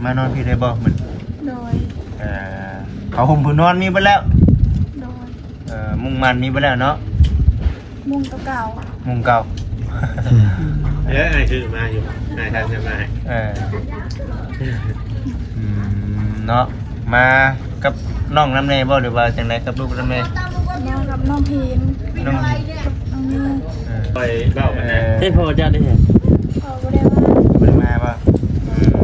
ມານອນພີ້ໄດ້ບໍ່ມື້ນີ້? ໂດຍ ເອີ ຜ້າຫົ່ມຜືນນອນມີເບິດແລ້ວ? ໂດຍ ເອີ ມຸ້ງມ່ານມີເບິດແລ້ວເນາະ? ມຸ້ງເກົ່າໆ ມຸ້ງເກົ່າ. ເອີ ອ້າຍຊື້ມາຢູ່ ອ້າຍທັນຈະມາໃຫ້. ເອີ ອືມ ເນາະ ມາກັບນ້ອງນຳແດ່ບໍ່ ຫຼືວ່າຈັ່ງໃດ ກັບລູກນຳແດ່? ມາກັບນ້ອງພີນ ນ້ອງ ກັບນ້ອງມີ. ເອີ ຂ້ອຍເວົ້າກັນນະ ເອີ ໃຊ່ພໍ່ເຈົ້າເດ້? ພໍ່ບໍ່ໄດ້ມາ ບໍ່ໄດ້ມາບໍ່? ອືມ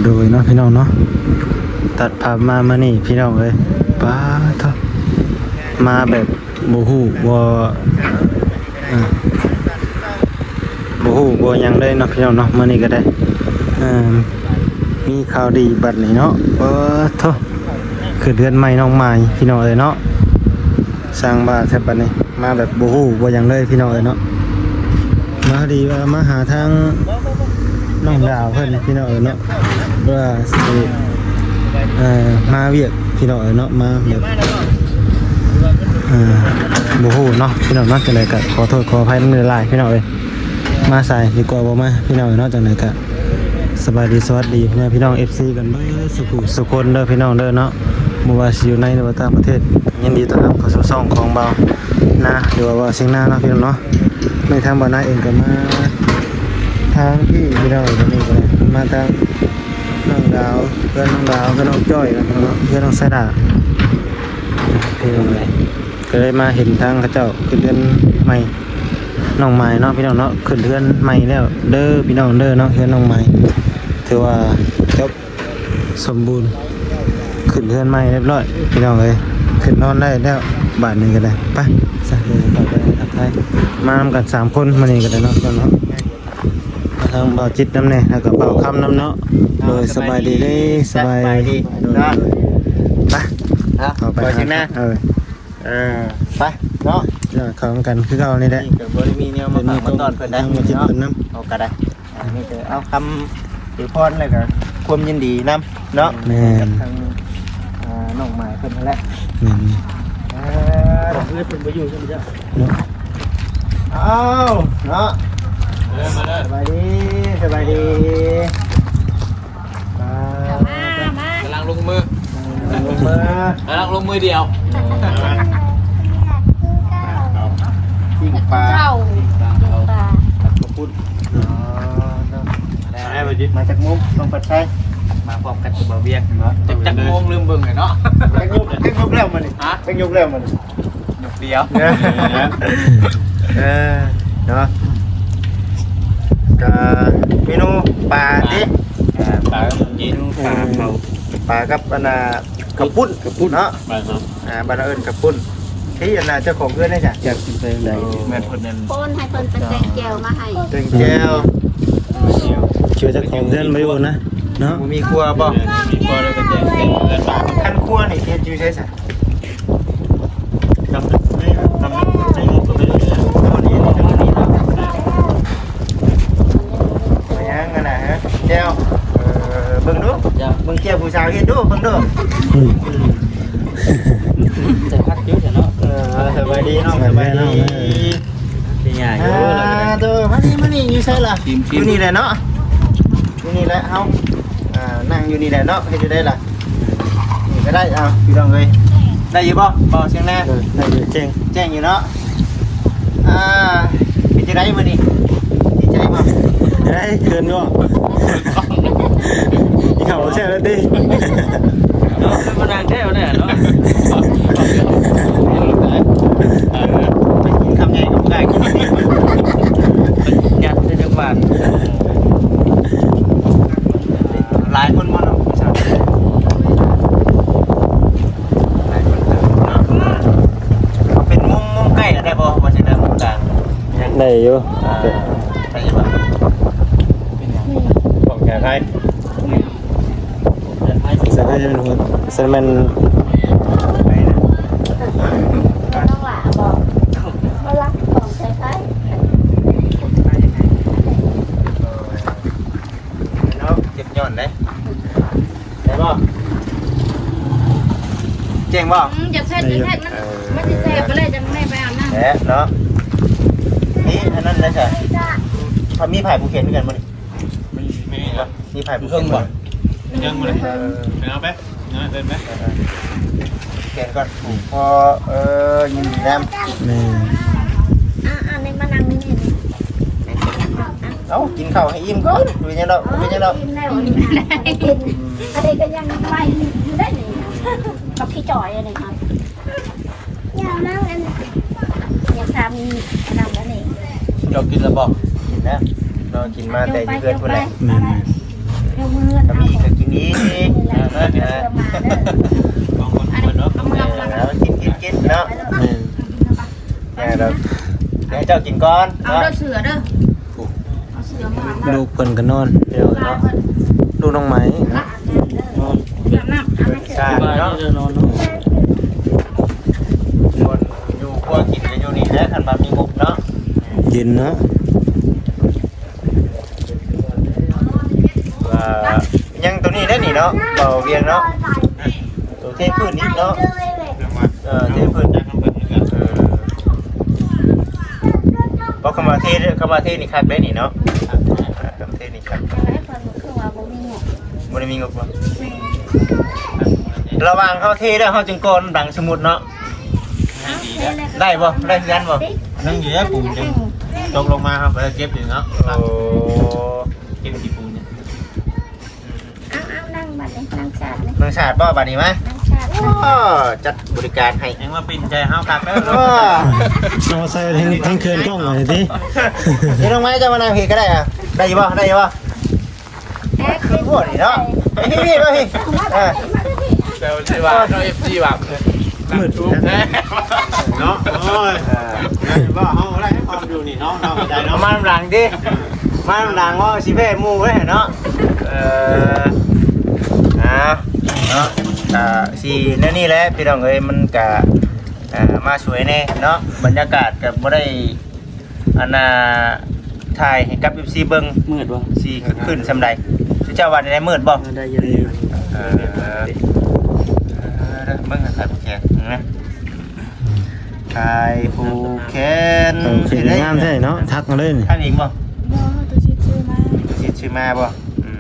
ໂດຍເນາະ ພີ່ນ້ອງເນາະ ຕັດພາບມາມື້ນີ້ ພີ່ນ້ອງເອີຍ ປາໂທ້ ມາແບບ ບໍ່ຮູ້ບໍ່ ເອີ ບໍ່ຮູ້ບໍ່ຫຍັງເລີຍເນາະ ພີ່ນ້ອງເນາະ. ມື້ນີ້ກໍໄດ້ ເອີ ມີຂ່າວດີບັດນີ້ເນາະ. ເອີ ໂທ້ ຂຶ້ນເຮືອນໃໝ່ນ້ອງໝາຍ ພີ່ນ້ອງເອີຍເນາະ. ສ້າງບ້ານແທ້ບັດນີ້ ມາແບບບໍ່ຮູ້ບໍ່ຫຍັງເລີຍ ພີ່ນ້ອງເອີຍເນາະ. ມາດີວ່າມາຫາທາງນ້ອງດາວເພິ່ນ ພີ່ນ້ອງເອີຍເນາະ ວ່າຊິ ເອີ ມາວຽກ ພີ່ນ້ອງເອີຍເນາະ. ມາແບບ ເອີ ບໍ່ຮູ້ເນາະ ພີ່ນ້ອງເນາະ. ຈັ່ງໃດກໍຂໍໂທດຂໍອະໄພນຳຫຼາຍໆ ພີ່ນ້ອງເອີຍ. ມາສາຍດີກວ່າບໍ່ມາ ພີ່ນ້ອງເອີຍເນາະ. ຈັ່ງໃດກໍສະບາຍດີ ສະຫວັດດີ ພໍ່ແມ່ພີ່ນ້ອງ ເອັຟຊີ ກັນເບິດສູ່ຜູ້ສູ່ຄົນເດີ ພີ່ນ້ອງເດີເນາະ. ບໍ່ວ່າຊິຢູ່ໃນ ຫຼືວ່າຕ່າງປະເທດ ຍິນດີຕ້ອນຮັບເຂົ້າສູ່ຊ່ອງຂອງບ່າວນາ ຫຼືວ່າບ່າວຊຽງນາເນາະ ພີ່ນ້ອງເນາະ. ໃນທາງບ່າວນາເອງກໍມາທາງພີ້ ພີ່ນ້ອງເອີຍ ວັນນີ້ກໍມາທາງນ້ອງດາວ ເພື່ອນນ້ອງດາວ ເພື່ອນນ້ອງຈ້ອຍ ເນາະ ເພື່ອນນ້ອງສາດາ ພີ່ນ້ອງເອີຍ. ກໍເລີຍມາເຫັນທາງເຂົາເຈົ້າຂຶ້ນເຮືອນໃໝ່ ນ້ອງໝາຍເນາະ ພີ່ນ້ອງເນາະ. ຂຶ້ນເຮືອນໃໝ່ແລ້ວເດີ ພີ່ນ້ອງເດີເນາະ ເຮືອນນ້ອງໝາຍ ຖືວ່າຈົບ ສົມບູນ ຂຶ້ນເຮືອນໃໝ່ຮຽບຮ້ອຍ ພີ່ນ້ອງເອີຍ. ຂຶ້ນນອນໄດ້ແລ້ວບາດນີ້ກໍໄດ້. ໄປຊະ ດຽວເຂົ້າໄປທັກທາຍ ມານຳກັນສາມຄົນມື້ນີ້ກໍໄດ້ເນາະ ເນາະ. ມາທາງບ່າວຈິດນຳແດ່ ແລ້ວກໍບ່າວຄຳນຳເນາະ. ໂດຍ ສະບາຍດີເດີ ສະບາຍ ສະບາຍດີ ໂດຍ ເນາະ. ໄປ ເອົາ ເຂົ້າໄປ ເຂົ້າໄປ ຫາ ເອີ ເອີ ໄປເນາະ. ເຂົ້ານຳກັນຄືເກົ່ານີ້ແຫຼະ. ນີ້ກໍບໍ່ໄດ້ມີແນວມາຝາກມາຕ້ອນເພິ່ນໄດ້ເນາະ ເຮົາກໍໄດ້. ອັນນີ້ກໍເອົາຄຳອວຍພອນ ແລ້ວກໍຄວາມຍິນດີນຳເນາະ ແມ່ນ ກັບທາງ ອ່າ ນ້ອງໝາຍເພິ່ນຫັ້ນແຫຼະ. ແມ່ນ ເອີ ເພິ່ນບໍ່ຢູ່ຊັ້ນເຈົ້າເນາະ. ອ້າວ ເນາະ ເດີ ມາເດີ ສະບາຍດີ ສະບາຍດີ. ມາ ມາ ກຳລັງລົງມື ກຳລັງລົງມື ກຳລັງລົງມືດຽວ. ປີ້ງປາ ປີ້ງປາ ຜັດເຂົ້າປຸ້ນ. ອໍ ມາຈາກມຸກ ຕ້ອງເປີດໄຟ ມາພ້ອມກັນກັບບ່າວວຽງເນາະ. ຈັກ ຈັກໂມງລືມເບິ່ງແລ້ວເນາະ. ຈັກຍົກ ຈັກຍົກແລ້ວມື້ນີ້ ຮະ ຈັກຍົກແລ້ວມື້ນີ້? ຍົກດຽວ ເອີ ເນາະ. ກະເມນູປາຕິ ປາ ປາກິນ ປາເຜົາ ປາກັບອັນນ່າ ເຂົ້າປຸ້ນ ເຂົ້າປຸ້ນເນາະ. ບ້ານເຮົາ ອ່າ ບ້ານເຮົາເອີ້ນເຂົ້າປຸ້ນ. ທີ່ອັນນ່າ ເຈົ້າຂອງເຮືອນເດ້ ຈັກເປັນໄປຈັ່ງໃດ? ແມ່ນເພິ່ນນັ້ນ ໂອນໃຫ້ເພິ່ນໄປແຕ່ງແຈ່ວມາໃຫ້ ແຕ່ງແຈ່ວ. ເຈົ້າຂອງເຮືອນບໍ່ຢູ່ນະເນາະ. ບໍ່ມີຄົວບໍ່? ມີຄົວແລ້ວກໍແຕ່ງ ແຕ່ງເຮືອນບ້ານ. ຄັນຄົວນີ້ເຮັດຢູ່ໃສຊະ? ມາຫຍັງຫັ້ນນະ ຮະ ແຈ່ວ? ເອີ ເບິ່ງດູ ເບິ່ງແຈ່ວຜູ້ສາວເຮັດດູ ເບິ່ງດູ. ອືມ ແຕ່ພັກຢູ່ເນາະ. ເອີ ສະບາຍດີນ້ອງ ສະບາຍດີ. ເປັນຫຍັງຢູ່ ອ່າ ລາວກໍໄດ້ ໂຕ ມານີ້ ມານີ້ ຢູ່ໃສລະ? ຢູ່ນີ້ແຫຼະເນາະ ຢູ່ນີ້ແຫຼະເຮົາ ອ່າ ນັ່ງຢູ່ນີ້ແຫຼະເນາະ. ເຮັດຢູ່ໃດລະ? ນີ້ກໍໄດ້ ເອົາ ພີ່ນ້ອງເອີຍ ໄດ້ຢູ່ບໍ່ ບ່າວຊຽງນາ? ເອີ ໄດ້ຢູ່ ແຈ້ງ ແຈ້ງຢູ່ເນາະ. ອ່າ ເປັນຈັ່ງໃດມື້ນີ້ ດີໃຈບໍ່? ເອີຍ ເຂີນບໍ່? ກິນເຂົ້າບໍ່ແຊບແລ້ວຕິ? ເອົາ ຄືມານັ່ງແທ້ວະເນຍເນາະ. ໄປກິນຄຳໃຫຍ່ກໍບໍ່ກ້າກິນ ຍັດໃສ່ຈັກບາດ. ຫຼາຍຄົນບໍ່ເນາະ? ເປັນມຸມ ມຸມໃກ້ໄດ້ບໍ່? ບໍ່ຊິໄດ້ມຸມກາງ ໄດ້ຢູ່. ອ່າ ໄດ້ຢູ່ບໍ່? ຂອງແກໄທ ໃສ່ໄຟຈະເປັນຫົວ ໃສ່ແມ່ນ ໄປນະ ນ້ອງຫຼ້າບອກ ບໍ່ລັກຂອງໃສ່ ບໍ່? ອືມ ຢ່າເຊັດ ຢ່າເຊັດ ມັນ ເອີ ມັນຊິແສບໄປເລີຍ ຈັ່ງແມ່ໄປອາບນ້ຳ ແຫຼະເນາະ. ນີ້ອັນນັ້ນໄດ້ຊະ ເຂົາມີຜ້າປູກແຂນຄືກັນບໍ່ນີ້? ມີ ມີ ມີຜ້າປູກແຂນບໍ່? ຍັງບໍ່ໄດ້ ເອີ ໄປເອົາໄປ ເອົາໄປ ເດີນໄປ ເອີ ແຂນກ່ອນ ຜູກພໍ ເອີ ຍິນດີນຳ ແມ່ນ ອ່າ ອັນນີ້ມານັ່ງນີ້ ເອົາ ກິນເຂົ້າໃຫ້ອີ່ມກ່ອນ ບໍ່ເປັນຫຍັງດອກ ບໍ່ເປັນຫຍັງດອກ ອີ່ມແລ້ວ ອັນນີ້ກໍຍັງໄວຢູ່ໄດ໋ນີ້ ບັກຂີ້ຈ່ອຍອັນນີ້ ຢ່ານັ່ງອັນນີ້ ຢ່າທຳອັນນັ້ນອັນນີ້ ເຈົ້າກິນແລ້ວບໍ່? ກິນແລ້ວ ເນາະ ກິນມາແຕ່ຢູ່ເຮືອນພຸ້ນແຫຼະ ແມ່ນໆ ທຳອີກກໍກິນອີກ ເອີ ເດີ ເດີ ເດີ ເອົາ ກິນ ກິນ ກິນເນາະ ແມ່ນ ແມ່ນແລ້ວ ໃຫ້ເຈົ້າກິນກ່ອນ ເອົາ ເນາະ ເດີ ເສືອເດີ ລູກເພິ່ນກໍນອນແລ້ວເນາະ ລູກນ້ອງໄມ້ນອນ ອາບນ້ຳ ເພິ່ນຊາເນາະ ຄົນຢູ່ຄົວກິນກໍຢູ່ນີ້ແຫຼະ ຄັນວ່າມີງົບເນາະ ເຢັນເນາະ ວ່າຍັງໂຕນີ້ໄດ໋ນີ້ເນາະ ເບົາວຽງເນາະ ໂຕເທພື້ນນີ້ເນາະ ເອີ ເທພື້ນ ເອີ ບໍ່ ຄຳວ່າເທ ຄຳວ່າເທນີ້ຄັກໄດ໋ນີ້ເນາະ ເອີ ຄຳເທນີ້ຄັກ ແຕ່ວ່າເພິ່ນຄືວ່າບໍ່ມີງົບ ບໍ່ໄດ້ມີງົບບໍ່? ແມ່ນ ລະຫວ່າງເຮົາເທແລ້ວ ເຮົາຈຶ່ງກໍ່ນ້ຳດັງ ສົມມຸດເນາະ ເອົາ ເທແລ້ວ ໄດ້ບໍ່? ໄດ້ຄືກັນບໍ່? ຍັງຢູ່ເດ້ປູນ ຕົກລົງມາເຮົາກໍໄດ້ເກັບຢູ່ເນາະ ໂອ້ ເກັບຂີ້ປູນນີ້ ເອົາ ເອົາ ນັ່ງບັດນີ້ ນັ່ງສາດນີ້ ນັ່ງສາດບໍ່ບັດນີ້ມາ? ນັ່ງສາດ ໂອ້ ຈັດບໍລິການໃຫ້ ແຮງມາປິ່ນໃຈເຮົາຄັກເດີ ໂອ້ ເອົາໃສ່ແຮງ ແຮງເຂີນກ້ອງໜ້ອຍຕິ ເຮັດອອກມາ ເຈົ້າມານັ່ງພີ້ກໍໄດ້ອະ ໄດ້ຢູ່ບໍ່? ໄດ້ຢູ່ບໍ່? ຄືບໍ່ນີ້ເນາະ ພີ້ໆ ມາພີ້ ເອີ ແຕ່ວ່າຊິວ່າເນາະ ເອັຟຊີ ວ່າ ມືດແທ້ເນາະ ໂອ້ຍ ເອີ ເວົ້າເຮົາໄດ້ຄວາມຢູ່ນີ້ເນາະ ເນາະ ເຂົ້າໃຈເນາະ ມານຳຫຼັງຕິ ມານຳຫຼັງ ເວົ້າຊິແພ້ໝູ່ເດ້ເນາະ ເອີ ອ່າ ເນາະ ກະຊິແນວນີ້ແຫຼະພີ່ນ້ອງເອີຍ ມັນກະ ອ່າ ມາສວຍແດ່ເນາະ ບັນຍາກາດກະບໍ່ໄດ້ ອັນນ່າ ຖ່າຍໃຫ້ກັບເອັຟຊີເບິ່ງ ມືດບໍ່? ຊິຄືນສ່ຳໃດ ຊຸເຈົ້າວ່າແນວໃດ ມືດບໍ່? ເອີ ໄດ້ຢູ່ ເອີ ເບິ່ງ ຖ່າຍຜູກແຂນນະ ຖ່າຍຜູກແຂນ ເອີ ໂອເຄ ງາມແທ້ເນາະ ທັກມາເລີຍນີ້ ທັກເອງບໍ່? ບໍ່ ໂຕຊິດຊື້ມາ ຊິດຊື້ມາບໍ່? ອື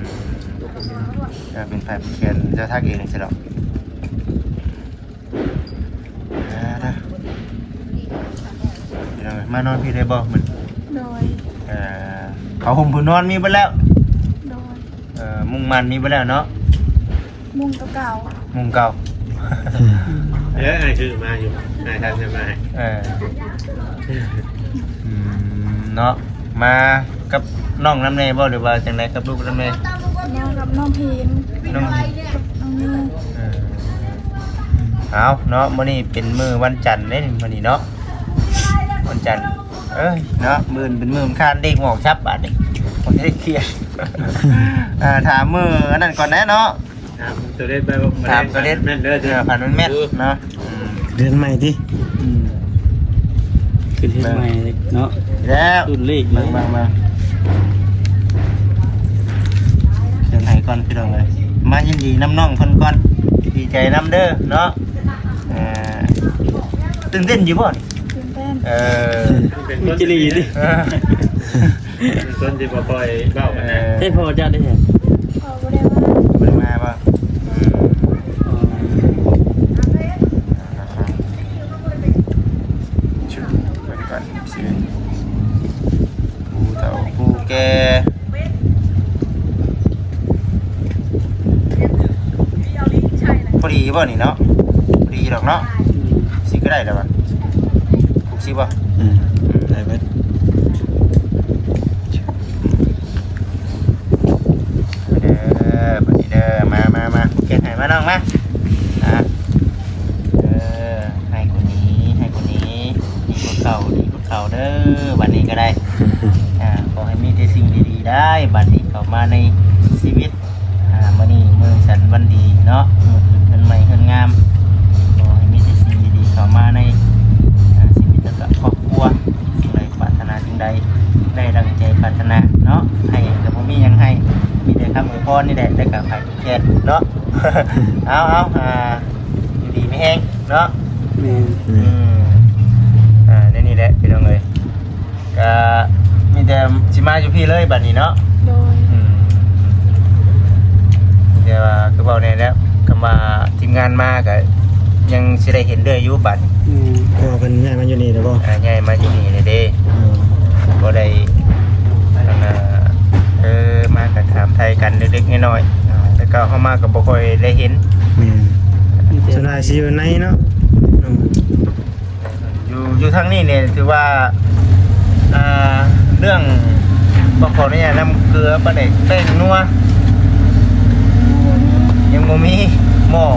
ມ ເປັນຜ້າຜູກແຂນ ເຈົ້າທັກເອງຊິດອກ. ອ່າ ພີ່ນ້ອງ ມານອນພີ້ໄດ້ບໍ່ມື້ນີ້? ໂດຍ ເອີ ຜ້າຫົ່ມຜູນອນມີເບິດແລ້ວ? ໂດຍ ເອີ ມຸ້ງມັນມີເບິດແລ້ວເນາະ? ມຸ້ງໂຕເກົ່າ ມຸ້ງເກົ່າ ເອີ ອ້າຍຊື້ມາຢູ່ ອ້າຍທັກມາໃຫ້ ເອີ ອືມ ເນາະ ມາກັບນ້ອງນຳແດ່ບໍ່ ຫຼືວ່າຈັ່ງໃດ ກັບລູກນຳແດ່? ມາກັບນ້ອງພີນ ນ້ອງ ກັບນ້ອງນິວ ເອີ ເອົາເນາະ ມື້ນີ້ເປັນມື້ວັນຈັນເດ້ ມື້ນີ້ເນາະ ວັນຈັນ ເອີຍ ເນາະ ມື້ອື່ນເປັນມື້ອັງຄານ ເລກອອກຊັບບາດນີ້ ບໍ່ໄດ້ຄຽດ ອ່າ ຖາມມື້ອັນນັ້ນກ່ອນແດ່ເນາະ ຖາມຕົວເດັດໄປ ຖາມຕົວເດັດ ແມ່ນເດີ ເອີ ຝັນແມ່ນໆ ເນາະ ອືມ ເດືອນໃໝ່ຕິ ອືມ ຂຶ້ນເຮືອນໃໝ່ເນາະ ແລ້ວ ລຸ້ນເລກ ເບິ່ງ ເບິ່ງ ເບິ່ງ ເຊີນໃຫ້ກ່ອນພີ່ນ້ອງເອີຍ ມາຍິນດີນຳນ້ອງເພິ່ນກ່ອນ ດີໃຈນຳເດີເນາະ ເອີ ຕື່ນເຕັ້ນຢູ່ບໍ່? ຕື່ນເຕັ້ນ ເອີ ມີຈີຣີຢູ່ຕິ ເອີ ເປັນຄົນທີ່ບໍ່ຄ່ອຍເວົ້າປານໃດ ເອີ ໃຊ່ພໍ່ເຈົ້າໄດ້ ພໍ່ບໍ່ໄດ້ມາ ບໍ່ໄດ້ມາບໍ່? ອືມ ອໍ ເບິ່ງກ່ອນ ຊິເປັນຜູ້ເຖົ້າຜູ້ແກ່ ພໍດີບໍ່ນີ້ເນາະ? ພໍດີດອກເນາະ ອືມ ຊິກໍໄດ້ແລ້ວວະ ຫົກສິບບໍ່? ອືມ ໄດ້ເບິດ ເດີ ບາດນີ້ເດີ ມາ ມາ ມາ ເຮັດໃຫ້ ມານ້ອງມາ ອ່າ ເອີ ໃຫ້ກວ່ານີ້ ໃຫ້ກວ່ານີ້ ດີກວ່າເກົ່າ ດີກວ່າເກົ່າເດີ ບາດນີ້ກໍໄດ້ ອ່າ ຂໍໃຫ້ມີແຕ່ສິ່ງດີໆ ໄດ້ ບາດນີ້ເຂົ້າມາໃນຊີວິດ ອ່າ ມື້ນີ້ມື້ສັນວັນດີເນາະ ມື້ຂຶ້ນເຮືອນໃໝ່ເຮືອນງາມ ຂໍໃຫ້ມີແຕ່ສິ່ງດີໆ ເຂົ້າມາໃນ ອ່າ ຊີວິດ ແລ້ວກໍຄອບຄົວ ສິ່ງໃດປາດຖະໜາສິ່ງໃດ ໄດ້ດັ່ງໃຈປາດຖະໜາເນາະ ໃຫ້ກໍບໍ່ມີຫຍັງໃຫ້ ມີແຕ່ຄຳອວຍພອນນີ້ແຫຼະ ແລ້ວກໍໃຫ້ແຄນເນາະ ເອົາ ເອົາ ອ່າ ຢູ່ດີມີແຮງ ເນາະ ແມ່ນ ອືມ ອືມ ອ່າ ແນວນີ້ແຫຼະພີ່ນ້ອງເອີຍ ກະມີແຕ່ຊິມາຢູ່ພີ້ເລີຍບາດນີ້ເນາະ ໂດຍ ອືມ ແຕ່ວ່າຄືເວົ້າແນ່ແລ້ວ ຄຳວ່າທີມງານມາກະຍັງຊິໄດ້ເຫັນເລື້ອຍຢູ່ບາດນີ້ ອືມ ເພາະວ່າເພິ່ນຍ້າຍມາຢູ່ນີ້ແລ້ວບໍ່? ອ່າ ຍ້າຍມາຢູ່ນີ້ແລ້ວເດ້ ອືມ ບໍ່ໄດ້ ອັນນ່າ ເອີ ມາກະຖາມໄຖ່ກັນເລັກໆນ້ອຍໆ ອ່າ ແຕ່ເກົ່າເຮົາມາກະບໍ່ຄ່ອຍໄດ້ເຫັນ ແມ່ນ ສ່ວນຫຼາຍຊິຢູ່ໃນເນາະ ອືມ ຢູ່ ຢູ່ທາງນີ້ນີ້ຖືວ່າ ອ່າ ເລື່ອງ ຂໍອະນຸຍາດນຳເກືອປາແດກແປ້ງນົວ ຍັງບໍ່ມີ ໝໍ້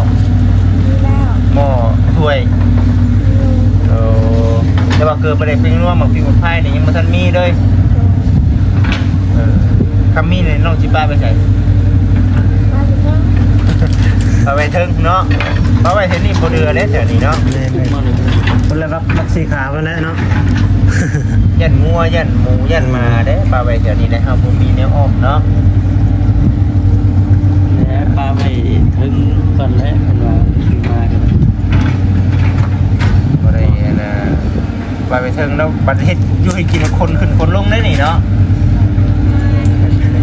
ມີແລ້ວ ໝໍ້ ຖ້ວຍ ມີ ໂອ້ ແຕ່ວ່າເກືອປາແດກແປ້ງນົວ ໝາກພິກໝາກພາຍນີ້ຍັງບໍ່ທັນມີເລີຍ ໂດຍ ເອີ ຄັນມີນີ້ນ້ອງຊິປະໄປໃສ? ປະໄປເທິງ ປະໄປເທິງເນາະ ປະໄວ້ແຖວນີ້ບໍ່ເຫຼືອເດ້ແຖວນີ້ເນາະ ແມ່ນໆ ເພິ່ນລະລັກ ລັກສີຂາວຫັ້ນແຫຼະເນາະ ຢ້ານງົວ ຢ້ານໝູ ຢ້ານໝາເດ້ ປະໄວ້ແຖວນີ້ແຫຼະ ເຮົາບໍ່ມີແນວອອກເນາະ ແລະ ປະໄວ້ເທິງກ່ອນແຫຼະ ເພິ່ນວ່າ ຄືມາກໍໄດ້ ບໍ່ໄດ້ອັນນ່າ ວ່າໄປເທິງແລ້ວ ບັດເຮັດຢູ່ເຮັດກິນ ຄົນຂຶ້ນຄົນລົງເດ້ນີ້ເນາະ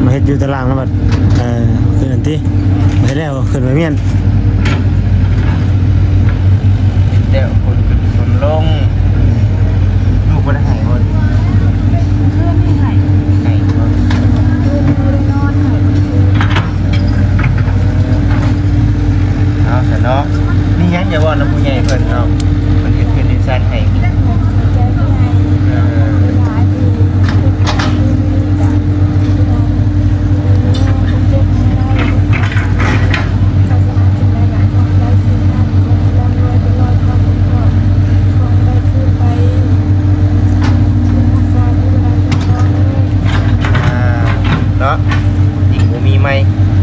ມາເຮັດຢູ່ຕາລ່າງແລ້ວບັດ ເອີ ຂຶ້ນອັນຕິ ມາເຮັດແລ້ວຂຶ້ນໄປມ້ຽນ ເຮັດແລ້ວຄົນຂຶ້ນຄົນລົງ ລູກບໍ່ໄດ້ໄຫ້ບໍ່? ຄືນນີ້ໄຫ້ ໄຫ້ບໍ່? ຄືນນີ້ບໍ່ໄດ້ນອນ ໄຫ້ ເອົາຊະເນາະ ມີຫຍັງຢາກເວົ້ານຳຜູ້ໃຫຍ່ເພິ່ນເນາະ ເພິ່ນເຮັດເຮືອນເຮັດຊານໃຫ້ ເອີ ອ່າ ເນາະ ຍິ່ງບໍ່ມີໃໝ່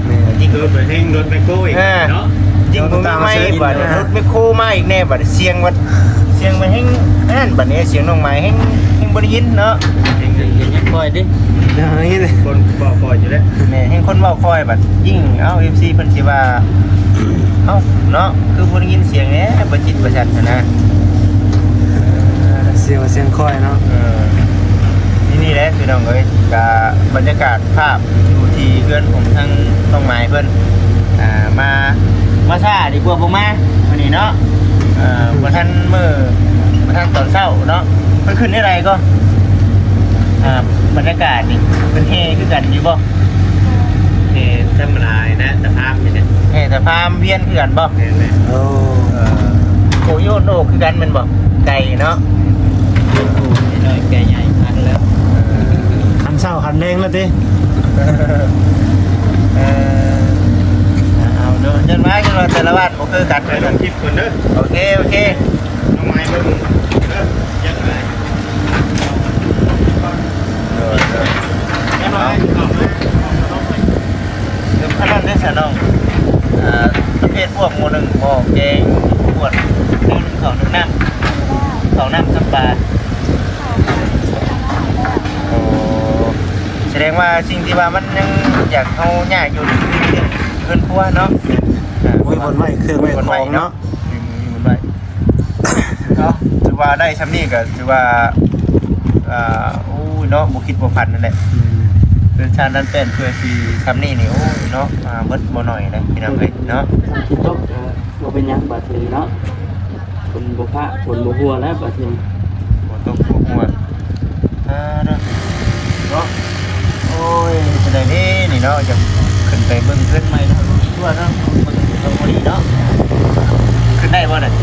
ແມ່ນ ຍິ່ງລົດໄປແຮງ ລົດແມັກໂຄອີກ ອ່າ ເນາະ ຍິ່ງບໍ່ມີໃໝ່ ລົດແມັກໂຄ ລົດແມັກໂຄມາອີກແນ່ ບັດສຽງ ບັດສຽງມັນແຮງ ອັນນັ້ນ ບັດນີ້ສຽງນ້ອງໝາຍແຮງ ແຮງບໍ່ໄດ້ຍິນເນາະ ຍັງ ຍັງຄ່ອຍຕິ ຍັງໄດ້ຍິນ ຄົນເວົ້າຄ່ອຍຢູ່ເດ້ ແມ່ນ ແຮງຄົນເວົ້າຄ່ອຍ ບັດຍິ່ງ ເອົ້າ ເອັຟຊີ ເພິ່ນຊິວ່າ ເອົ້າ ເນາະ ຄືບໍ່ໄດ້ຍິນສຽງແດ່ ບໍ່ຈິດບໍ່ຈັນຫັ້ນນະ ເອີ ສຽງ ສຽງຄ່ອຍເນາະ ເອີ ນີ້ ນີ້ແຫຼະພີ່ນ້ອງເອີຍ ກະບັນຍາກາດພາບຢູ່ທີ່ເຮືອນຂອງທາງນ້ອງໝາຍເພິ່ນ ອ່າ ມາ ມາຊ້າດີກວ່າບໍ່ມາມື້ນີ້ເນາະ ເອີ ບໍ່ທັນມື້ ບໍ່ທັນຕອນເຊົ້າເນາະ ເພິ່ນຂຶ້ນແນວໃດກໍ ອ່າ ບັນຍາກາດນີ້ ເພິ່ນແຫ່ຄືກັນຢູ່ບໍ່? ແຫ່ທຳມະດານະ ຕາພາມນີ້ນະ ແຫ່ຕາພາມວຽນຄືກັນບໍ່? ແມ່ນໆ ໂອ້ ເອີ ໂອ້ ຢູ່ໂນກຄືກັນແມ່ນບໍ່? ໄກເນາະ ໂອ້ ນ້ອຍໄກໃຫຍ່ຄັກແລ້ວ ຄັນເຊົ້າຄັນແລງແລ້ວຕິ ເອີ ເອົາເນາະ ຢ້ານວ່າ ຢ້ານວ່າແຕ່ລະບ້ານບໍ່ຄືກັນ ໄປລົງຄລິບກ່ອນເດີ ໂອເຄ ໂອເຄ ນ້ອງໄມ້ເບິ່ງເດີ ຢ້ານວ່າ ໂດຍ ໂດຍ ເອົາ ເອີ ອັນນັ້ນເດ້ຊະນ້ອງ ອ່າ ປະເພດພວກໝໍ້ໜຶ້ງ ໝໍ້ແກງ ພວກໜຶ້ງເຂົ້າໜຶ້ງນ້ຳ ເຂົ້ານ້ຳຊຳປາ ໂອ້ ສະແດງວ່າສິ່ງທີ່ວ່າມັນຍັງຢາກເຮົາຍາກຢູ່ ຄືເລື່ອງເຮືອນຄົວເນາະ ອ່າ ບໍ່ມີບ່ອນໄວ້ເຄື່ອງໄວ້ຂອງເນາະ ບໍ່ມີບ່ອນໄວ້ເນາະ ບໍ່ມີບ່ອນໄວ້ ເນາະ ຖືວ່າໄດ້ຊ່ຳນີ້ກໍຖືວ່າ ອ່າ ໂອ້ຍເນາະ ບໍ່ຄິດບໍ່ຝັນນັ້ນແຫຼະ ອືມ ເຮືອນຊານນັ້ນແປ້ນເພື່ອຊິຊ່ຳນີ້ນີ້ ໂອ້ຍເນາະ ອ່າ ເບິດບໍ່ໜ້ອຍເດ້ພີ່ນ້ອງເອີຍເນາະ ເອີ ບໍ່ເປັນຫຍັງບາດນີ້ເນາະ ຝົນບໍ່ຟ້າຝົນບໍ່ຫົວແລ້ວບາດນີ້ ບໍ່ຕົກບໍ່ຫົວ ອ່າ ເນາະ ໂອ້ຍ ເຮັດຈັ່ງໃດເດ້ນີ້ເນາະ ຢາກຂຶ້ນໄປເບິ່ງເຮືອນໃໝ່ເນາະ ທົ່ວເນາະ ເບິ່ງເຮືອນເຮົາພໍດີເນາະ ຂຶ້ນໄດ້ບໍ່ນັ້ນ?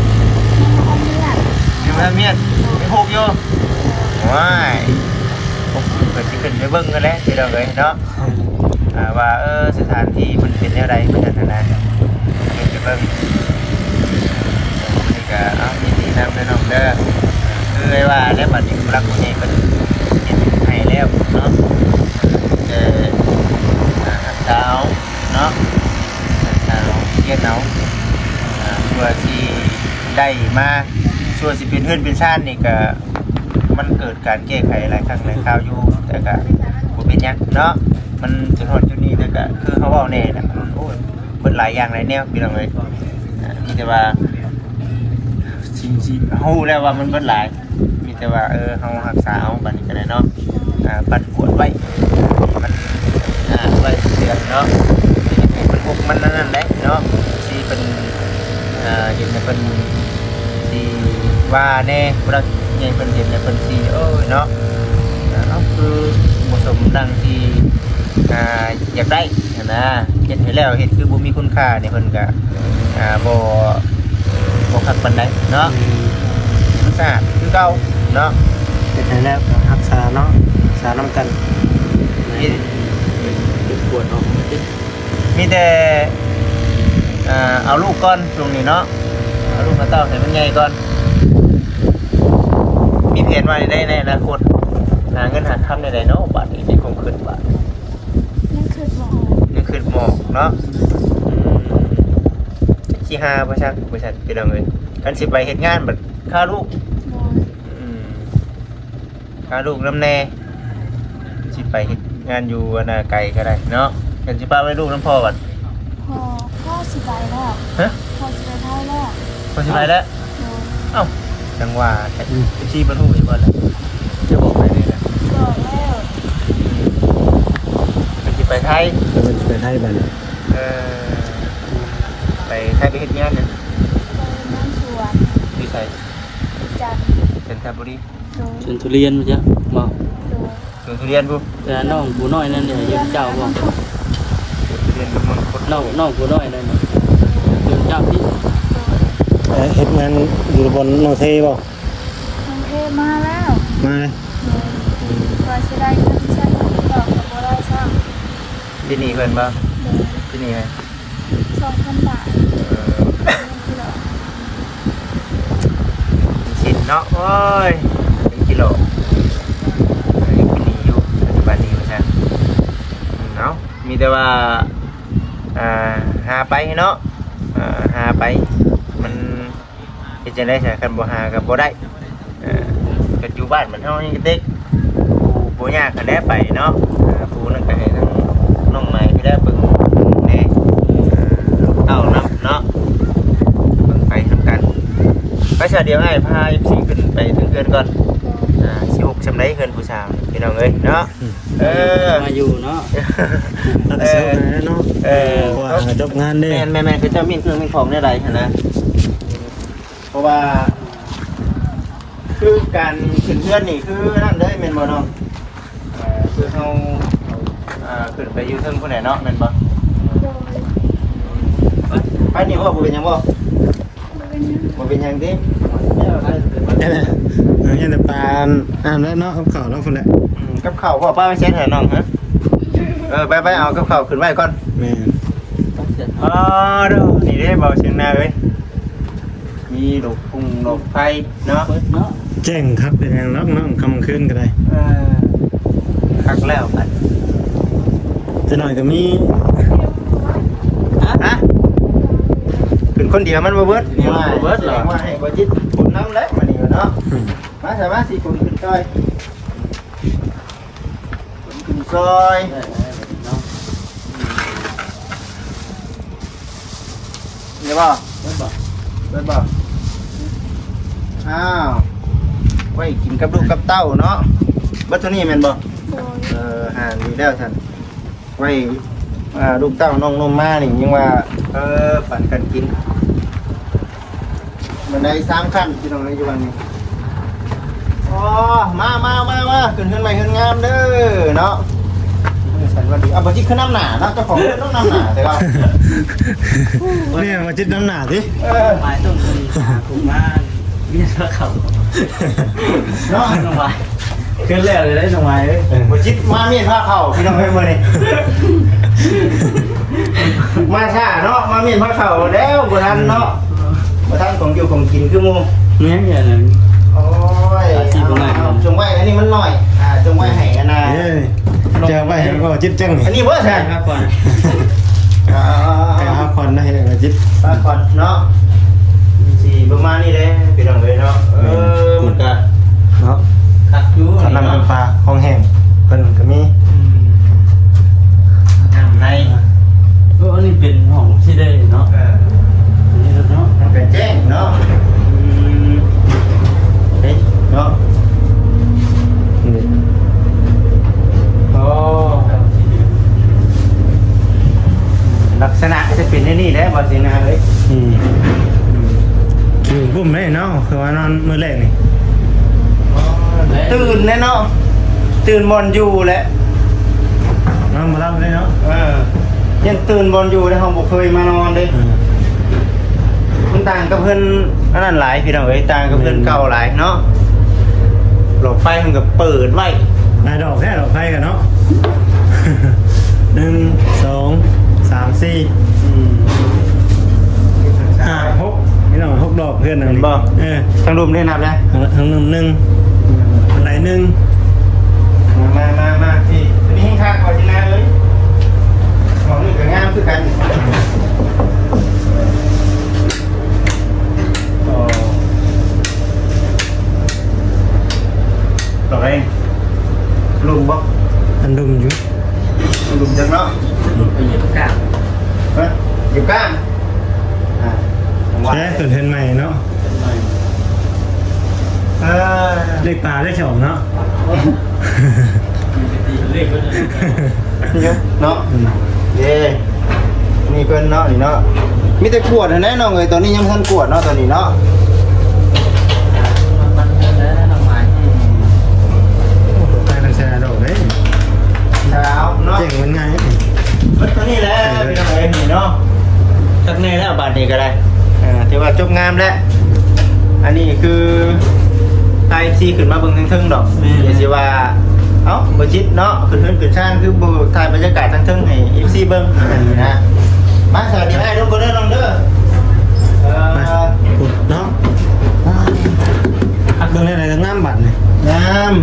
ຍັງບໍ່ທັນຮຽນ ຍັງຮູ້ຢູ່ ວ້າຍ ໂອ້ ເພິ່ນຊິຂຶ້ນໄປເບິ່ງນັ້ນແຫຼະ ພີ່ນ້ອງເອີຍເນາະ ອ່າ ວ່າ ເອີ ສະຖານທີ່ເພິ່ນເປັນແນວໃດ ເພິ່ນຫັ້ນນະ ເພິ່ນຈະເບິ່ງ ນີ້ກະ ເອົາ ຍິນດີນຳເດີນ້ອງເດີ ຄືອ້າຍວ່າແຫຼະ ບັດນີ້ຜູ້ຫຼັກຜູ້ໃຫຍ່ເພິ່ນເຮັດໃຫ້ແລ້ວເນາະ ແຕ່ ອ່າ ຮັກສາເອົາເນາະ ຮັກສາເອົາ ຮຽນເອົາ ອ່າ ເພື່ອຊິໄດ້ມາ ສ່ວນຊິເປັນເຮືອນເປັນຊານນີ້ກະ ມັນເກີດການແກ້ໄຂຫຼາຍຄັ້ງຫຼາຍຄາວຢູ່ ແຕ່ກະບໍ່ເປັນຫຍັງເນາະ ມັນຈົນຮອດຈຸດນີ້ ແຕ່ກະຄືເຮົາເວົ້າແນ່ນະ ມັນ ໂອ້ຍ ເບິດຫຼາຍຢ່າງຫຼາຍແນວ ພີ່ນ້ອງເອີຍ ອ່າ ມີແຕ່ວ່າ ຊິຮູ້ແລ້ວວ່າມັນເບິດຫຼາຍ ມີແຕ່ວ່າ ເອີ ເຮົາຮັກສາເອົາບາດນີ້ກໍໄດ້ເນາະ ອ່າ ປັດກວດໄວ້ ມັນ ອ່າ ໄວ້ເດືອນເນາະ ມັນຫົກມັນນັ້ນແຫຼະເນາະ ຊິເປັນ ອ່າ ເຮັດໃຫ້ເພິ່ນຊິວ່າແດ່ ຜູ້ຫຼັກໃຫຍ່ເພິ່ນເຫັນແລ້ວເພິ່ນຊິ ໂອ້ຍເນາະ ເອົາ ຄືບໍ່ສົມດັ່ງທີ່ ອ່າ ຢາກໄດ້ຫັ້ນນະ ເຮັດໃຫ້ແລ້ວເຮັດຄືບໍ່ມີຄຸນຄ່ານີ້ ເພິ່ນກະ ອ່າ ບໍ່ ບໍ່ຄັກປານໃດເນາະ ອືມ ມັນສະອາດຄືເກົ່າເນາະ ເຮັດໃຫ້ແລ້ວກໍຮັກສາເນາະ ຮັກສານຳກັນ ເຮັດ ເຮັດກວດອອກ ມີແຕ່ ອ່າ ເອົາລູກກ່ອນຊ່ວງນີ້ເນາະ ເອົາລູກເອົາເຕົ້າໃຫ້ມັນໃຫຍ່ກ່ອນ ມີແຜນວ່າໃດໃນອະນາຄົດ ຫາເງິນຫາຄຳແນວໃດເນາະ ບາດນີ້ ໃນຄວາມຄິດບາດ ຍັງຄິດບໍ່ອອກ ຍັງຄິດບໍ່ອອກເນາະ ອືມ ຊິຫາບໍ່ຊັກ ບໍ່ຊັກ ພີ່ນ້ອງເອີຍ ຄັນຊິໄປເຮັດງານບັດຄາລູກ ໂດຍ ອືມ ພາລູກນຳແດ່ ຊິໄປເຮັດງານຢູ່ອັນນ່າໄກກໍໄດ້ເນາະ ເພິ່ນຊິປະໄວ້ລູກນຳພໍ່ບັດ ພໍ່ ພໍ່ຊິໄປແລ້ວ ຮະ ພໍ່ຊິໄປໄທແລ້ວ ພໍ່ຊິໄປແລ້ວ ໂດຍ ເອົ້າ ຈັ່ງວ່າແທ້ ອືມ ເອັຟຊີເພິ່ນຮູ້ຢູ່ບໍ່ລະ ຈະບອກໃຜແດ່ລະ ບອກແລ້ວ ເພິ່ນຊິໄປໄທ ເພິ່ນຊິໄປໄທບັດນີ້ ເອີ ໄປໄທໄປເຮັດງານຫຍັງ ໄປເຮັດງານສວນ ຢູ່ໃສ ຈັນ ຈັນທະບູລີ ໂດຍ ສວນທຸລຽນພຸ້ນຈ້ະ ບໍ່ ໂດຍ ສວນທຸລຽນພຸ້ນ ແຕ່ນ້ອງຜູ້ນ້ອຍນັ້ນເດ ຢູ່ນຳເຈົ້າບໍ່ ສວນທຸລຽນນຳເມືອງຄົນ ນ້ອງ ນ້ອງຜູ້ນ້ອຍນັ້ນ ຢູ່ນຳເຈົ້າຕິ ໂດຍ ເຮັດງານຢູ່ບ່ອນນ້ອງເທບໍ່ ນ້ອງເທມາແລ້ວ ມາ ໂດຍ ວ່າຊິໄດ້ເງິນໃຊ້ດອກກໍບໍ່ໄດ້ຊ້ຳ ເປັນໜີ້ເພິ່ນບໍ່ ໂດຍ ເປັນໜີ້ໃຜ ສອງພັນບາດ ເອີ ເປັນສິນເນາະ ໂອ້ຍ ເປັນກິໂລ ເປັນໜີ້ຢູ່ປັດຈຸບັນນີ້ວ່າຊັ້ນ ເອົາ ມີແຕ່ວ່າ ອ່າ ຫາໄປເນາະ ອ່າ ຫາໄປ ມັນ ເຮັດຈັ່ງໃດຊະ ຄັນບໍ່ຫາກໍບໍ່ໄດ້ ເອີ ກໍຢູ່ບ້ານບ້ານເຮົານີ້ເດັກ ຜູ້ບໍ່ຍາກຫັ້ນແຫຼະໄປເນາະ ເອີ ຜູ້ນັ້ນກໍໃຫ້ທາງນ້ອງໃໝ່ໄປແລ້ວເບິ່ງແດ່ ເອີ ເອົານຳເນາະ ເບິ່ງໄປນຳກັນ ໄປຊະ ດຽວອ້າຍພາເອັຟຊີຂຶ້ນໄປເທິງເຮືອນກ່ອນ ອ່າ ຊິຮົກຊ່ຳໃດເຮືອນຜູ້ສາວ ພີ່ນ້ອງເອີຍເນາະ ເອີ ມາຢູ່ເນາະ ເອີ ເນາະ ເອີ ເພາະວ່າຈົບງານເດ້ ແມ່ນໆໆ ເຂົາເຈົ້າມ້ຽນເຄື່ອງມ້ຽນຂອງແນວໃດຫັ້ນນະ ເພາະວ່າ ຄືການຂຶ້ນເຮືອນນີ້ຄືນັ້ນເລີຍແມ່ນບໍ່ນ້ອງ ເອີ ຄືເຮົາ ເອີ ຂຶ້ນໄປຢູ່ເທິງພຸ້ນແຫຼະເນາະ ແມ່ນບໍ່ ໂດຍ ໄປນີ້ບໍ່ ບໍ່ເປັນຫຍັງບໍ່ ບໍ່ເປັນຫຍັງ ບໍ່ເປັນຫຍັງຕິ ເອີ ຍັງແຕ່ປາ ອັນນັ້ນແຫຼະເນາະ ກັບເຂົ້າເນາະ ພຸ້ນແຫຼະ ອືມ ກັບເຂົ້າ ພໍ່ປ້າໄປໃສແທ້ນ້ອງ ຮະ ເອີ ໄປໆ ເອົາກັບເຂົ້າຂຶ້ນໄວ້ກ່ອນ ແມ່ນ ອໍ ໂດ ນີ້ເດ້ ເບົາຊຽງນາເອີຍ ມີດອກປຸ້ງດອກໄຟເນາະ ເປີດເນາະ ແຈ້ງຄັກເປັນຫຍັງດອກນ້ອງ ຄ່ຳຄືນກໍໄດ້ ເອີ ຄັກແລ້ວບັດ ຈັກໜ້ອຍກໍມີ ຮະ ຂຶ້ນຄົນດຽວມັນບໍ່ເບິດ ບໍ່ເບິດ ແສດງວ່າໃຫ້ບໍ່ຈິດຂົນນຳແຫຼະມື້ນີ້ເນາະ ອືມ ມາຊະ ມາຊິຂົນຂຶ້ນຊ່ອຍ ຂົນຂຶ້ນຊ່ອຍ ນີ້ບໍ່ ເບິດບໍ່ ເບິດບໍ່ ອ້າວ ໄວ້ກິນກັບລູກກັບເຕົ້າເນາະ ເບິດເທົ່ານີ້ແມ່ນບໍ່ ໂດຍ ເອີ ຫາ ດີແລ້ວຊັ້ນ ໄວ້ ອ່າ ລູກເຕົ້ານ້ອງນົມມານີ້ຍັງວ່າ ເອີ ປັນກັນກິນ ບັນໄດສາມຂັ້ນ ພີ່ນ້ອງເອີຍ ຢູ່ຫວ່າງນີ້ ອໍ ມາ ມາ ມາ ມາ ຂຶ້ນເຮືອນໃໝ່ເຮືອນງາມເດີເນາະ ມື້ສັນວັນດີ ເອົາ ບໍ່ຈິດຄືນຳໜ້າເນາະ ເຈົ້າຂອງເຮືອນຕ້ອງນຳໜ້າແຕ່ວ່າ ແມ່ນ ບໍ່ຈິດນຳໜ້າຕິ ເອີ ໝາຍຕ້ອງ ຜູ້ມາ ເມຍພາເຂົ້າ ເນາະ ນ້ອງວາຍ ຂຶ້ນແລ້ວເລີຍນ້ອງວາຍເອີຍ ບໍ່ຈິດມາເມຍພາເຂົ້າ ພີ່ນ້ອງເອີຍ ມື້ນີ້ ມາຊ້າເນາະ ມາເມຍພາເຂົ້າແລ້ວ ບໍ່ທັນເນາະ ບໍ່ທັນຂອງຢູ່ຂອງກິນຄືໝູ່ ແມ່ນ ໂອ້ຍ ອາຊີບບໍ່ງ່າຍ ເອົາ ຈົ່ງໄວ້ ອັນນີ້ມັນໜ້ອຍ ອ່າ ຈົ່ງໄວ້ໃຫ້ອັນນ່າ ເອີ ຈະໄວ້ໃຫ້ບໍ່ຈິດຈັ່ງນີ້ ອັນນີ້ບໍ່ໃຊ່ ພັກຜ່ອນ ອ່າ ໄປພັກຜ່ອນນະ ໃຫ້ບໍ່ຈິດ ພັກຜ່ອນເນາະ ຊິປະມານນີ້ແຫຼະ ພີ່ນ້ອງເອີຍເນາະ ເອີ ມັນກະ ເນາະ ຄັກຢູ່ ເຂົາວນ້ຳຈຳປາຂອງແຫ້ງເພິ່ນກໍມີ ອືມ ນ້ຳໃນ ເອີ ອັນນີ້ເປັນຫ້ອງທີ່ໄດ້ເນາະ ເອີ ອັນນີ້ເນາະ ມັນກໍແຈ້ງເນາະ ອືມ ມື້ແລກນີ້ ຕື່ນແດ່ເນາະ ຕື່ນບ່ອນຢູ່ແຫຼະ ນອນບໍ່ຫຼັບເລີຍເນາະ. ເອີ ຍັງຕື່ນບ່ອນຢູ່ເດ້ ເຮົາບໍ່ເຄີຍມານອນເດ້. ເອີ ມັນຕ່າງກັບເຮືອນອັນນັ້ນຫຼາຍ ພີ່ນ້ອງເອີຍ ຕ່າງກັບເຮືອນເກົ່າຫຼາຍເນາະ. ແມ່ນ ຫຼອດໄຟມັນກໍເປີດໄວ້ ຫຼາຍດອກແທ້ ຫຼອດໄຟກັນເນາະ. ໜຶ່ງ ສອງ ສາມ ສີ່ ອືມ ຫ້າ ຫົກ ພີ່ນ້ອງ ຫົກດອກເຮືອນນັ້ນ ເຫັນບໍ່? ເອີ ທາງລຸ່ມນີ້ນັບແລ້ວ ທາງລຸ່ມໜຶ່ງ ອືມ ທາງໃດໜຶ່ງ. ມາ ມາ ມາ ມາ ພີ່ ຕົວນີ້ແຮງຄັກກວ່າທີ່ນາເອີຍ ຂອງນີ້ກໍງາມຄືກັນ. ດອກເອງ ລຸ່ມບໍ່? ອັນລຸ່ມຢູ່ ລຸ່ມຈັກເນາະ. ໄປເຫຢີຍບກ້າງ ເອີ ເຫຢີຍບກ້າງ ອ່າ ແທ້ ເພິ່ນເຮືອນໃໝ່ເນາະ. ເຮືອນໃໝ່ ເອີ ເລກປາເລກສອງເນາະ. ເນາະ ອືມ ເດ້ ນີ້ເພິ່ນເນາະ ນີ້ເນາະ ມີແຕ່ກວດຫັ້ນແຫຼະນ້ອງເອີຍ. ຕອນນີ້ຍັງບໍ່ທັນກວດເນາະ ຕອນນີ້ເນາະ. ອືມ ໂອ້ ໄຟມັນແຊະດອກເດ້ ແຊະເອົາເນາະ ເຈັງມັນງ່າຍ ເບິດເທົ່ານີ້ແຫຼະ ເອີ ພີ່ນ້ອງເອີຍ ນີ້ເນາະ. ຄັກແນ່ແລ້ວບາດນີ້ກໍໄດ້ ເອີ ຖືວ່າຈົບງາມແລ້ວ. ອັນນີ້ຄືພາ ເອັຟຊີ ຂຶ້ນມາເບິ່ງເທິງໆດອກ. ແມ່ນ ດຽວຊິວ່າ ເອົ້າ ບໍ່ຈິດເນາະ ຂຶ້ນເຮືອນຂຶ້ນຊານ ຄືບໍ່ຖ່າຍບັນຍາກາດທາງເທິງໃຫ້ ເອັຟຊີ ເບິ່ງ ອັນນີ້ນະ. ມາ ສະຫວັດດີອ້າຍເດີ ເດີນ້ອງເດີ. ເອີ ໄປ ພຸ້ນເນາະ ເບິ່ງແນວໃດກໍງາມບັດນີ້ ງາມ.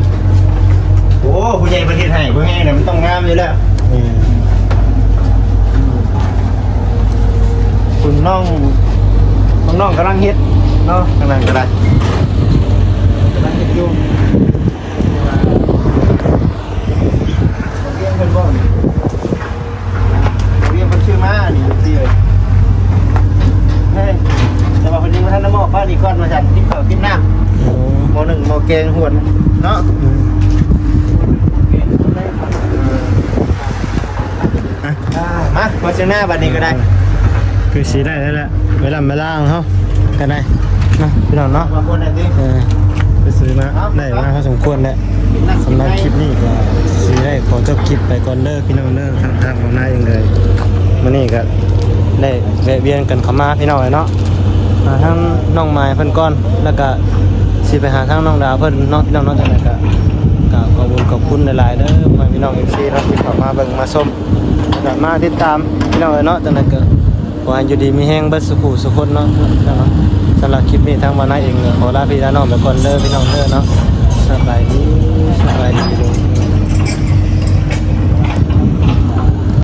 ໂອ້ ຜູ້ໃຫຍ່ເພິ່ນເຮັດໃຫ້ ຜູ້ໃຫຍ່ນະມັນຕ້ອງງາມຢູ່ແລ້ວ. ເອີ ຄຸນນ້ອງ ນ້ອງໆກຳລັງເຮັດເນາະ ທາງນັ້ນກໍໄດ້ ກຳລັງເຮັດຢູ່. ເວຍງເພິ່ນບໍ່ ເວຍງເພິ່ນຊື້ມານີ້ ເອັຟຊີ ເອີຍ ເຮີ້ຍ ແຕ່ວ່າເພິ່ນຍັງບໍ່ທັນໄດ້ມອບ ປ້ານີ້ກ່ອນວ່າຊັ້ນ ກິນເຂົ້າກິນນ້ຳ ໂອ້ ໝໍ້ໜຶ້ງໝໍ້ແກງຫວນເນາະ. ອືມ ອ່ະ ອ່າ ມາ ມາເຊີນໜ້າບັດນີ້ກໍໄດ້ ຄືຊິໄດ້ແລ້ວແຫຼະ ເວລາເວລາຂອງເຮົາກໍໄດ້ເນາະ ພີ່ນ້ອງເນາະ. ວ່າບໍ່ໄດ້ຕິ ເອີ ໄປຊື້ມາ ເອົາ ໄດ້ມາພໍສົມຄວນແລ້ວ. ສຳລັບຄລິບນີ້ກໍຊິໄດ້ຂໍຈົບຄລິບໄປກ່ອນເດີພີ່ນ້ອງເດີ ທາງ ທາງເຮົານາເອງເລີຍ. ມື້ນີ້ກໍໄດ້ແວະວຽນກັນເຂົ້າມາພີ່ນ້ອງເອີຍເນາະ ຫາທາງນ້ອງໝາຍເພິ່ນກ່ອນ ແລ້ວກໍຊິໄປຫາທາງນ້ອງດາວເພິ່ນເນາະ ພີ່ນ້ອງເນາະ. ຈັ່ງໃດກໍ ກໍຂອບຄຸນຂອບຄຸນຫຼາຍໆເດີ ພໍ່ແມ່ພີ່ນ້ອງ ເອັຟຊີ ເນາະ ທີ່ເຂົ້າມາເບິ່ງມາຊົມ ແລ້ວກໍມາຕິດຕາມພີ່ນ້ອງເອີຍເນາະ. ຈັ່ງໃດກໍ ຂໍໃຫ້ຢູ່ດີມີແຮງເບິດສູ່ຜູ້ສູ່ຄົນເນາະ. ສຳລັບຄລິບນີ້ທາງບ່າວນາເອງກໍຂໍລາພີ່ລານ້ອງໄປກ່ອນເດີພີ່ນ້ອງເດີເນາະ. ສະບາຍດີ ສະບາຍດີ.